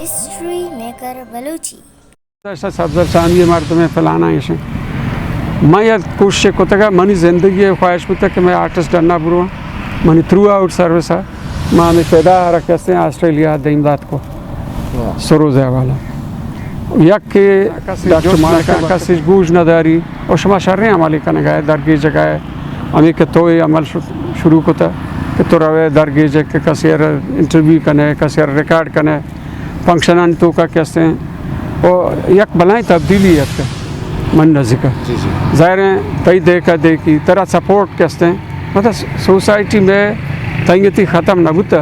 History maker Balochi. Sabzal Sami مردم فلانا ایشن۔ من یک کوشش کتگا، منی زندگی خواہش بوتا کہ میں آرٹسٹ ڈنا برواں، منی تھرو آؤٹ سروس ہے۔ ما ہمیں پیدا رکھتے ہیں آسٹریلیا دیم دات کو۔ واہ۔ سروز حوالہ۔ یک کہ ڈاکٹر مالک کسی گوش نداری اور شما شریں عملی کنگا ہے، درگیجگا ہے۔ ہمیں کہ تو یہ عمل شو-، شروع کتا کہ تو روے درگیجگ کہ کسی ار انٹرویو کنے، کسی ار ریکارڈ کنے، فنکشنانی توکا کہ استیں، او یک بلائیں تبدیلی اتک من نزیکا۔ جی، جی۔ ظاہر ہیں، تئی دیکھا دیکھی، ترا سپورٹ کہ استیں، مطلب سوسائٹی میں تنگتی ختم نہ بوتا،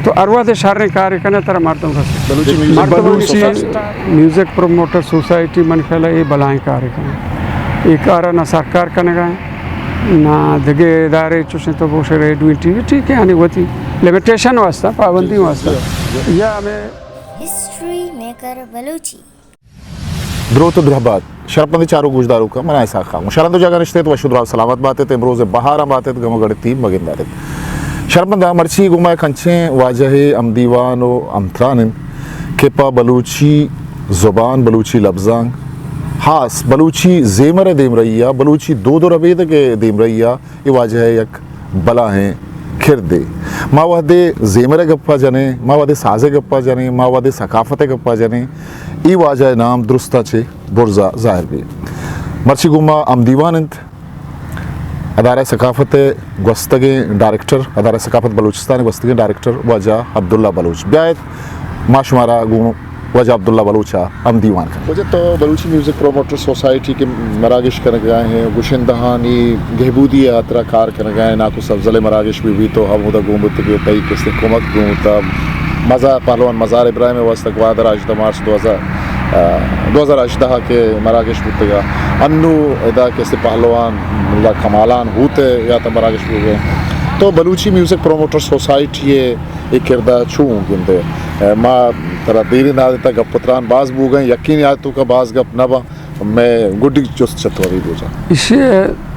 تو ہر وقت شریں کارے کنے، ترا مردم رسے۔ بلوچی میوزک مردم promoter Balochi society. Music promoter society من خیال ہے، یہ بلائیں کارے کنے۔ یہ کارا نہ سرکار کنگا ہے، نہ دگہ ادارے چوشیں تو بوشے ریڈیو ٹی وی، ٹھیک ہے، یعنی وتی لمیٹیشن واسطہ، پابندی واسطہ۔ یا ہمیں ہسٹری میکر بلوچی۔ دروت و درہبات، شرپمندیں چاروک گوشداروکاں، من اسحاق خان۔ شرند و جاگہ نشتیت، وش و دراہ سلامت باتیت، امروز بہاراں باتیت، گم و گڑتی مگنداریت۔ شرپمنداں، مرچی گوں ما یک انچیں واجہے ہمدیوان و ہمتران انت کہ پہ بلوچی زبان، بلوچی لبزانک، ہاس بلوچی زیمر ء دیمرئی ء، بلوچی دود و ربیدگ ء دیمرئی ء اے واجہ ء یک بلاہیں کردے۔ ما وہدے زیمر ء گپ ء جنیں، ما وہدے ساز ء گپ ء جنیں، ما وہدے ثقافت ء گپ ء جنیں، اے واجہ ء نام درستاں چہ برز ء ظاہر بی۔ مرچی گوں ما ہمدیوان انت، ادارہ ثقافت ء گوستگیں ڈائریکٹر، ادارہ ثقافت بلوچستان ء گوستگیں ڈائریکٹر واجہ عبداللہ بلوچ۔ بیایت ما شمارا گوں واجہ عبداللہ بلوچ ء ہمدیوان کنیں۔ واجہ تو بلوچی میوزک پروموٹر سوسائٹی کہ مراگش کنگا ہیں، گشندہانی گہبودی ء ہاترا کار کنگا ہیں، ناکو سبزل ء مراگش بہ بیت تو ہمودا گون بوت کہ تئی کسے کمک گون بوتا۔ مزار، پہلوان مزار ابراہیم ء واستہ گوادر ء ہژدہ مارچ دو ہزار، ء، دو ہزار ہژدہ ء کہ مراگش بوتگا۔ انو ادا کسے پہلوان ملا کمالان ہوت ء یات ء مراگش بوگے۔ تو بلوچی میوزک پروموٹر سوسائٹی ء اے کردار چوں گندے؟ ء، ما ترا دیریں نادتا گپ و تران باز بوگیں، یقین یات تو کا باز گپ نہ باں۔ مئے گڈی جست چہ تو ابھی بوجا۔ ایشی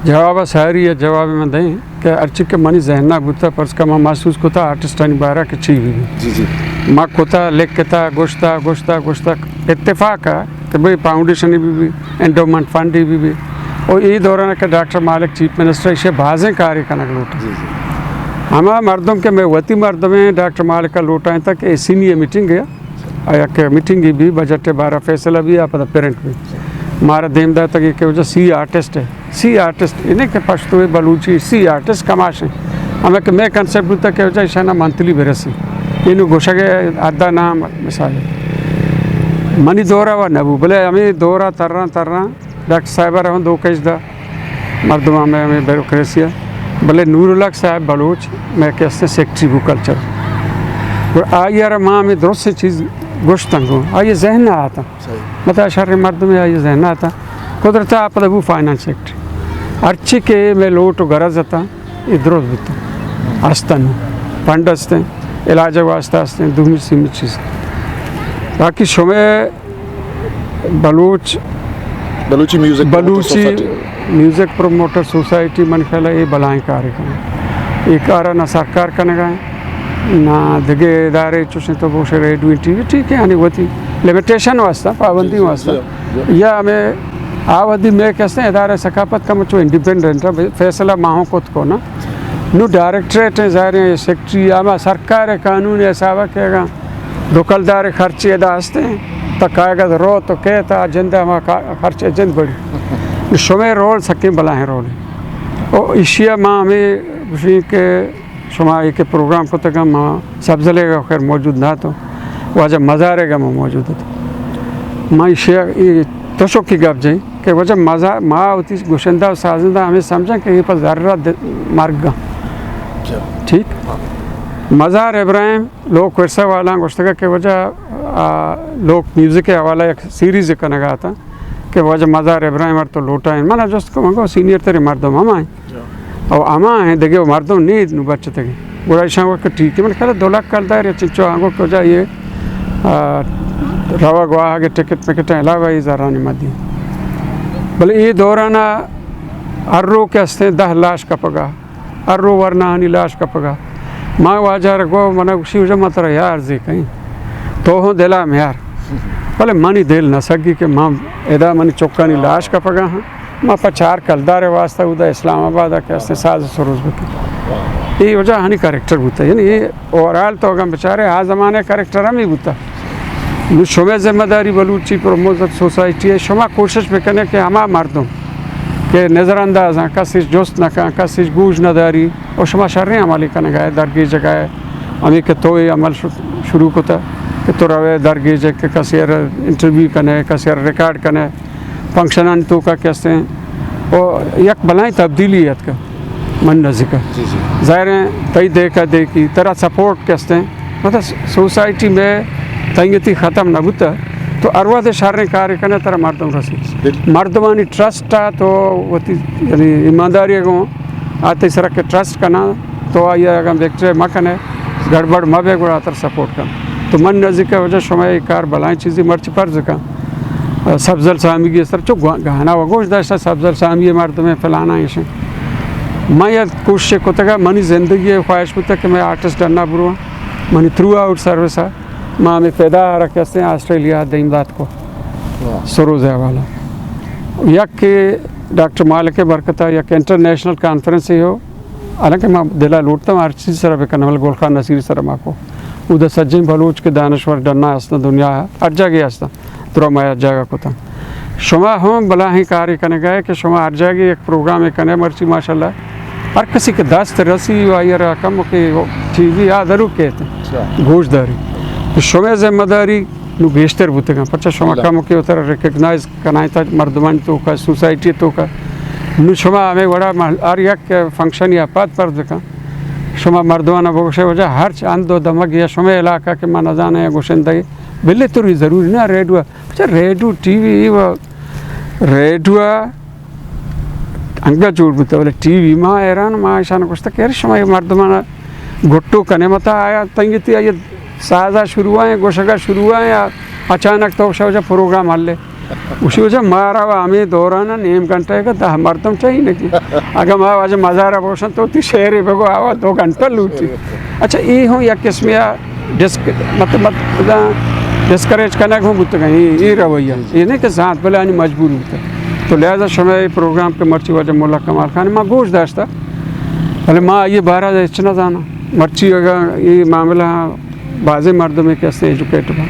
جواب ساری ہے، جواب من دیں کہ ہرچی کہ منی ذہن نہ بوتا، پرچہ کہ من محسوس کتا آرٹسٹانی بارہ کہ چی بھی۔ جی، جی۔ ما کتا، لکھتا، گوشتا، گوشتا، گوشتا، اتفاق ہے کہ بھئی فاؤنڈیشن بھی بھی، انڈومنٹ فنڈ بھی بھی۔ اور یہ دوران کہ ڈاکٹر مالک چیف منسٹر ایشی بازیں کاری کنگ لوٹا۔ جی، جی۔ ہما مردم کہ میں وتی مردم ہیں، ڈاکٹر مالک کا لوٹا ہے تک اے سینئر میٹنگ ہے۔ آ یک میٹنگے بی، بجٹ ء بارہ فیصلہ بی، آ پدا پرنٹ بی۔ مارا دیم داتگ کہ واجہ سی آرٹسٹ ہے، سی آرٹسٹ، یعنی کہ پشتو بلوچی سی آرٹسٹ کماش ہیں۔ ہمیں کہ میں کنسپٹ بوتا کہ واجہ ایشانا منتھلی برسی۔ اینو گوشگ ء ادا نام مثال ہے۔ منی دورہ و نبو، بلے ہمیں دورہ تران تران ڈاکٹر صاحب ء رہن دو کش دا مردم ہمیں، ہمیں بیوروکریسی ء۔ بلے نور الحق صاحب بلوچ میں کہ استیں سیکرٹری بو کلچر۔ اور آئی ء را ما ہمیں درست چیز گوشتن گو۔ آئی ذہن نہ آتا۔ صحیح۔ مطلب شر مردم آئی ذہن نہ آتا۔ قدرت آپ دا بو فائنانس سیکرٹری۔ ہرچی کہ میں لوٹ و غرض اتا، یہ درست بوتا۔ استن، فنڈ استیں، علاج واسطہ استیں، دومی سیمی چیز۔ باقی شمے Baloch, Balochi music promoter Balochi society. Music promoter society من خیال ہے یہ بلائیں کارے کنگا۔ یہ کارا نہ سرکار کنگا ہے، نہ دگہ ادارے چوشیں تو بوشے ریڈیو ٹی وی، ٹھیک ہے، یعنی وتی لمیٹیشن واسطہ، پابندی واسطہ۔ جی، جی۔ یا ہمیں آ وھدی میں کسے ادارہ ثقافت کا مچو انڈیپینڈنٹ ہے، فیصلہ ماہوں کت کو نا۔ نو ڈائریکٹریٹ ہیں، ظاہر ہیں، سیکرٹری، ہما سرکار قانون حساب کہ اگاں دکلدار خرچے ادا ہستے ہیں، تا کاغذ رو تو کہتا جند ہما کا-، خرچے جند بڑی۔ شمے رول سکیں بلاہیں رول ہیں۔ او ایشیا ما ہمیں گوشیں کہ شما ایک پروگرام کتگا، ما سبزلے گا خیر موجود نہ تو، واجہ مزارے گا ما موجود تو۔ ما ایشیا ای تشوکی گپ جائیں کہ واجہ مزار، ما وتی گشندہ و سازندہ ہمیں سمجھاں کہ یہ پر ذرہ د-، مرگا۔ ٹھیک؟ مزار ابراہیم لوک ورثہ والاں گوشتگا کہ واجہ، آ، لوک میوزک حوالہ یک سیریز کنگا تھا کہ واجہ مزار ابراہیم ار تو لوٹا ہیں۔ منا جست کو منگو سینئر ترے مردم ہم آئیں۔ او ہما ہیں دگہ مردم نی نو بچتگی۔ گڑا ایشاں گوشت کہ ٹھیک ہے، من خیال دو لاکھ کلدار یا چنچو آنگو کجا یہ، آ، روا گواہ کے ٹکٹ مکٹ علاوہ یہ زرانی مدی۔ بلے یہ دورانا ہر رو کے ہستے دہ لاش کپگا، ہر رو ورناہانی لاش کپگا۔ ما واجہ را گو منا گوشی وجہ ما ترا یار زی کہیں۔ تو ہوں دلا میار۔ بلے منی دل نہ سگی کہ من ادا منی چکانی لاش کپگا ہاں۔ ما پہ چار کلدار واسطہ اودا اسلام آباد کہ استیں ساز سروز بکن۔ اے وجہ ہنی کریکٹر بوتا، یعنی اے اوورال تو اگاں بچارے آ زمانے کریکٹر ہم ہی بوتا۔ نو شمے ذمہ داری بلوچی پروموشن سوسائٹی ہے، شما کوشش بکنے کہ ہما مردم کہ نظر انداز ہیں، کسی جست نہ کن، کسی گوش نہ داری، اور شما شریں عملی کنگا ہے، درگیجگا ہے۔ ہمیں کہ تو یہ عمل شو-، شروع کتا کہ تو روے درگیجے کہ کسی ار انٹرویو کنے، کسی ار ریکارڈ کنے، فنکشنانی توکا کہ استیں، او یک بلائیں تبدیلی اتکا من نزیکا۔ جی، جی۔ ظاہر ہیں، تئی دیکھا دیکھی، ترا سپورٹ کہ استیں، مطلب سوسائٹی میں تنگتی ختم نہ بوتا، تو ہر وقت شریں کارے کنے ترا مردم رسی۔ بالکل۔ مردمانی ٹرسٹ آ تو وتی، یعنی ایمانداری گوں آتے سرا کہ ٹرسٹ کنا، تو آئی اگاں ویکٹر مہ کنے، گڑبڑ مہ بے گڑا تر سپورٹ کن۔ تو من نزیکا وجہ شما یہ کار بلائیں چیزی مرچی فرض کن۔ سبزل سامی گی سر چو گوا-، گانا و گوش داشتا، سبزل سامی مردم فلانا ایشن۔ من یہ کوشش کتگا، منی زندگی خواہش بوتا کہ میں آرٹسٹ ڈنا برو، منی تھرو آؤٹ سروس ہے۔ ما ہمیں پیدا آ رکھے ہستیں آسٹریلیا دیم دات کو۔ واہ۔ سروز ہے والا۔ یک کہ ڈاکٹر مالک برکتا یک انٹرنیشنل کانفرنس ہی ہو، حالانکہ ما دلا لوٹتا ہر چیز سر بکنم، بلے گل خان نصیر سر ما کو۔ اودا سجیں بلوچ کے دانشور ڈنا ہستن دنیا ہے، ہر جگہ ہستن۔ درو ما ہر جگہ کتن۔ شما ہم بلاہیں کاری کنگا ہے کہ شما ہر جگہ یک پروگرام کنے، مرچی ماشاءاللہ ہر کسی کہ دست رسی و آئی را کم کہ ٹی وی آ درو کہتے اچھا۔ گوش داری۔ تو شما ذمہ داری نو گیشتر بوتگاں، پرچا شما اللہ۔ کم کہ اتر ریکگنائز کنائیں تا مردمانی توکا، سوسائٹی توکا۔ نو شما ہمیں وڑا مح-، ہر یک فنکشن یا پاد پرد بکن۔ شما مردمانا بگوشے وجہ ہر چند و دمگ یا شما علاقہ کہ ما نزانے یا گوشندے، بلے تو ری ضروری نہ ریڈیو، پرچا ریڈیو، ٹی وی و ریڈیو انگا جوڑ بوتا، بلے ٹی وی ما حیران، ما ایشان گوشتا کہ یار شما یہ مردمانا گٹو کنے متا آیا تنگتی آئی سازا شروع آئیں، گوشگا شروع آئیں، آ-، اچانک تو شو جا پروگرام ہلے۔ اسی وجہ مارا و ہمیں دورانا نیم گھنٹہ کا دہ مردم چاہیے نکی۔ اگر ما واجہ مزارا بوشن تو تی شعری بگو آوا دو گھنٹہ لوٹی۔ اچھا، ای ہوں یک قسمی ڈسک-، مطلب، مطلب، ڈسکریج کنگ ہوں بوتگا، ای، ای رویہ۔ یہ نہیں کہ ذات بلے آنی مجبوری بوتا۔ تو لہذا شما یہ پروگرام کے مرچی واجہ مولا کمال خان ما گوش داشتا۔ بلے ما یہ بارہ ہچ نہ زانا۔ مرچی اگر یہ معاملہ بازیں مردمے کہ ہستیں ایجوکیٹڈ باں۔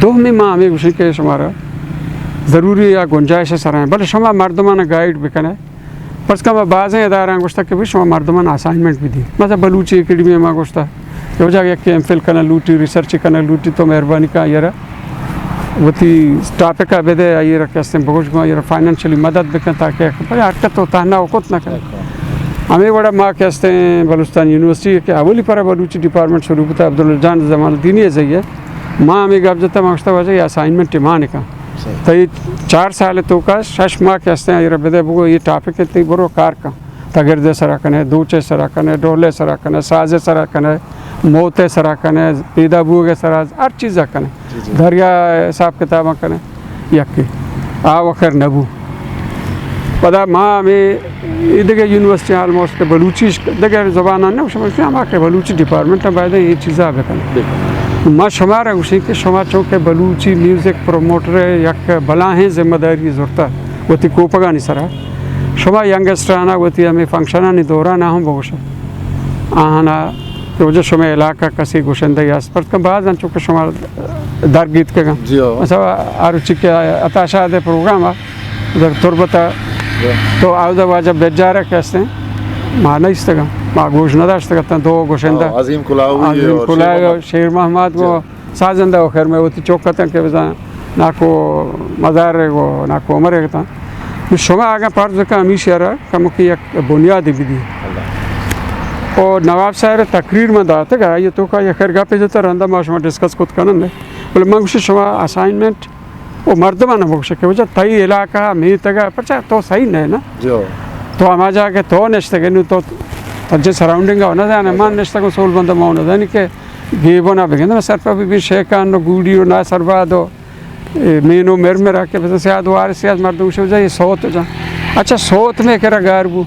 دومی ما ہمیں گوشیں کہ شمارا ضروری یا گنجائش سر ہیں، بلے شما مردمان گائیڈ بکنے۔ پس کم بازیں ادارہ گوشتا کہ بھی شما مردمان اسائنمنٹ بھی دی۔ مثلا بلوچی اکیڈمی ما گوشتا کہ وجہ یک ایم فل کنا لوٹی، ریسرچ کنا لوٹی، تو مہربانی کا یرا وتی ٹاپک ء بدے، آئی را کہ استیں بگوش گوں، آئی را فائنانشلی مدد بکن تاکہ بھئی حرکت و تہنا و کت نہ کن۔ ہمیں وڑا ما کہ استیں بلوچستان یونیورسٹی کہ اولی پر بلوچی ڈپارٹمنٹ شروع کتا عبداللہ جان زمان الدینی ء ذریعہ، ما ہمیں گپ جتا، ما گوشتا واجہ یہ اسائنمنٹ مان کن۔ صحیح۔ تو یہ چار سال تو کا شش ماہ کہ استیں، آئی را بدے بگو یہ ٹاپک تی برو کار کن۔ تگرد سرا کنے، دوچے سرا کنے، ڈولے سرا کنے، سازے سرا کنے، موتے سرا کنے، پیدا بوگے سرا، ہر چیزا کنے۔ جی، جی۔ دریا حساب کتابا کنے، یکی۔ آ وخر نبو۔ پدا ما ہمیں ای دگہ یونیورسٹی آلموسٹ بلوچیش، دگہ زبانان نہ، شما ہما کہ بلوچی ڈپارٹمنٹ باید یہ چیزا بکن۔ بالکل۔ ما شما را گوشیں کہ شما چونکہ بلوچی میوزک پروموٹر یک بلاہیں ذمہ داری زرتا وتی کوپگانی سرا۔ شما ینگسٹرانا وتی ہمیں فنکشنانی دورانا ہم بگوشے۔ آہانا کہ وجہ شما علاقہ کسی گوشندہ است، پرچکہ باز انچو کہ شما درگیت کگا۔ جی ہو۔ مثلا آروچی کہ عطا شاد پروگرام آ در تربت آ، جی۔ تو آودا واجہ بجارہ کہ استیں، ما نیستگا، ما گوش نداشتگا، تن دو گوشندہ۔ ہاں، عظیم کلاوی عظیم اور کلاوی شیر اور شیر محمد گو۔ جی۔ سازندہ و خیر میں وتی چوک کتن کہ بزاں ناکو مزار گو ناکو عمر گتن۔ نو شما اگاں فرض کن ہمیشی را کمکی یک بنیادی بدی۔ اللہ۔ او نواب صاحب تقریر من داتگ، آئی توکا یک خیر گپے جتا رندا ما شما ڈسکس کت کنن۔ بلے من گوشی شما اسائنمنٹ او مردمان بگوشے کہ وجہ تئی علاقہ میتگا پرچا تو صحیح نہ نا۔ جو۔ تو ہما جا کہ تو نشتگے نو تو تجے سراؤنڈنگ نہ زانے، من نشتگوں سول بندہ ما نہ زانی کہ گیبو نہ بگندے، سرپا بی بی شیخان و گوڑی و ناصر باد و، اے، مینو مرمرا کہ بزن سیاد وارث سیاد مردم شو جا، یہ صوت جا۔ اچھا، صوت میں کرا گار بو۔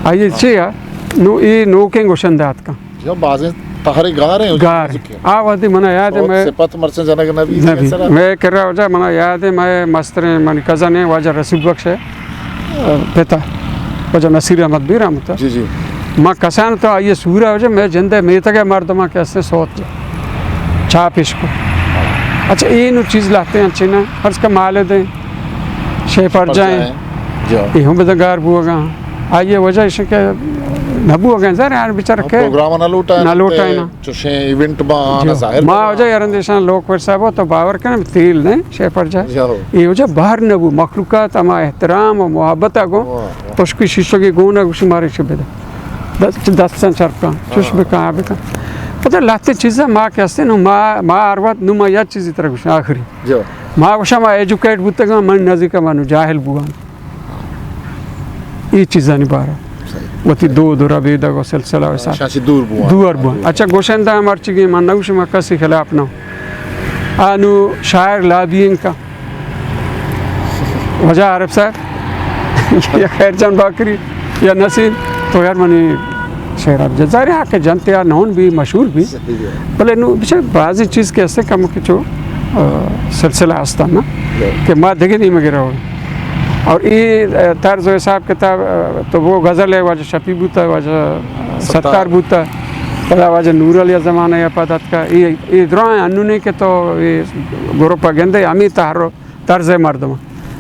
آئیے چی ہے؟ نو، یہ نوکیں گوشن دات کا۔ جو بازیں ہرے گار ہیں، گار۔ آ وہدی منا یاد ہے، میں سپت مرچاں جنگ نبی، نبی۔ میں کرا وجہ منا یاد ہے، میں مستریں منی کزن ہیں، واجہ رسول بخش ہے، پتا، واجہ نصیر احمد بیر احمد۔ جی، جی۔ ما کسان تو آئیے سورا وجہ، میں جندے میتگے مردماں کہ اسے سوت چاپش کو۔ اچھا، اے نو چیز لاتے ہیں، اچھے نا، عرض کا مال دیں، شے پر جائیں۔ جی۔ اے ہم بدن گار بوگا۔ آئیے وجہ ایش کہ نہ بوگا، ظاہر ہے، بیچارہ کے پروگرام نہ لوٹا ہے، نہ لوٹا ہے نا۔ چوشیں ایونٹ با آنا ظاہر ما وجہ یارندیشان لوک ور صاحب تو باور کریں تیل نے شے پر جائے۔ اے وجہ باہر نہ بو، مخلوقات ہما احترام و محبت آگو۔ تشکی شیشگی گونا گوشی مارے چھ بدے۔ دست، دستاں چرکاں، چش بکاں، آ بکاں۔ پتہ لہتے چیزاں ما کہ ہستیں، نو ما، ما ہر وقت نو ما یک چیزی ترا گوشاں آخری۔ جو۔ ما گوشاں ما ایجوکیٹ بوتگاں، من نزیک ما نو جاہل بوان۔ اے چیزانی بارا۔ وتی دود و ربیدگ و سلسلہ و ساتھ۔ شاشی دور بوان۔ دور بوان۔ اچھا گوشندہ ہم ہر چیزی من نہ گوشاں ما کسی خلاف نہ۔ آ نو شاعر لابینگ کا۔ واجہ عارف صاحب، یا خیر جان باکری، یا نسیم، تو یار منی شعر آپ جزاری ہاں کہ جنت یا نون بھی مشہور بھی۔ بلے نو بچے بعضی چیز کے اسے کم کہ چو، آ، سلسلہ ہستا نا، کہ ما دگے نہیں مگر اور۔ اور یہ، آ، طرز و حساب کتاب، آ، تو وہ غزل ہے، واجہ شفیع بوتا، واجہ ستار بوتا، پدا واجہ نور علی زمانہ یا پدت کا، یہ، یہ درائیں انو نے کہ تو یہ گروپ گندے، ہمیں تحرک طرز مردم۔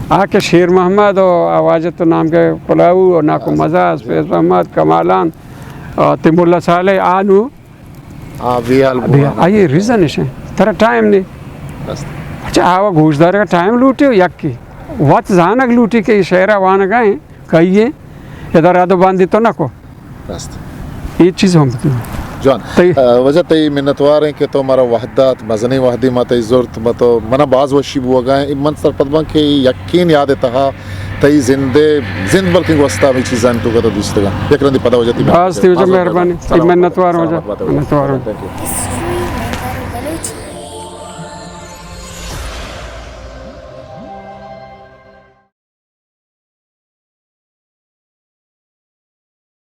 آ کہ شیر محمد و آ واجہ تو نام کے پلاؤ و ناکو مزاز، فیض محمد، کمالان، آ، تے ملا صالح، آ نو۔ آ، بیال بیا، آ، یہ ریزن اش ہے۔ ترا ٹائم نہیں۔ اچھا، آ و گوشدار کا ٹائم لوٹی و یکی۔ وقت زانگ لوٹی کہ یہ شعرہ وانگا ہیں، کہیے، ادھر آدو باندی تو نہ کو۔ راست۔ اے چیز ہم بکناں۔ جوان۔ تئی آ، واجہ تئی منتوار ایں کہ تو مارا وہد دات، مزنیں وہدے ما تئی زرت، ما تو، منا باز وشی بوگا ایں۔ من سرپد باں کہ یکین یاد تہا تئی زندے، زند بلکیں گوستا ہمے چیزانی توکا تو دیستگاں۔ یک رندی پدا واجہ تئی باز تئی واجہ مہربانی۔ تئی منتوار واجہ۔ منتوار۔ Thank you.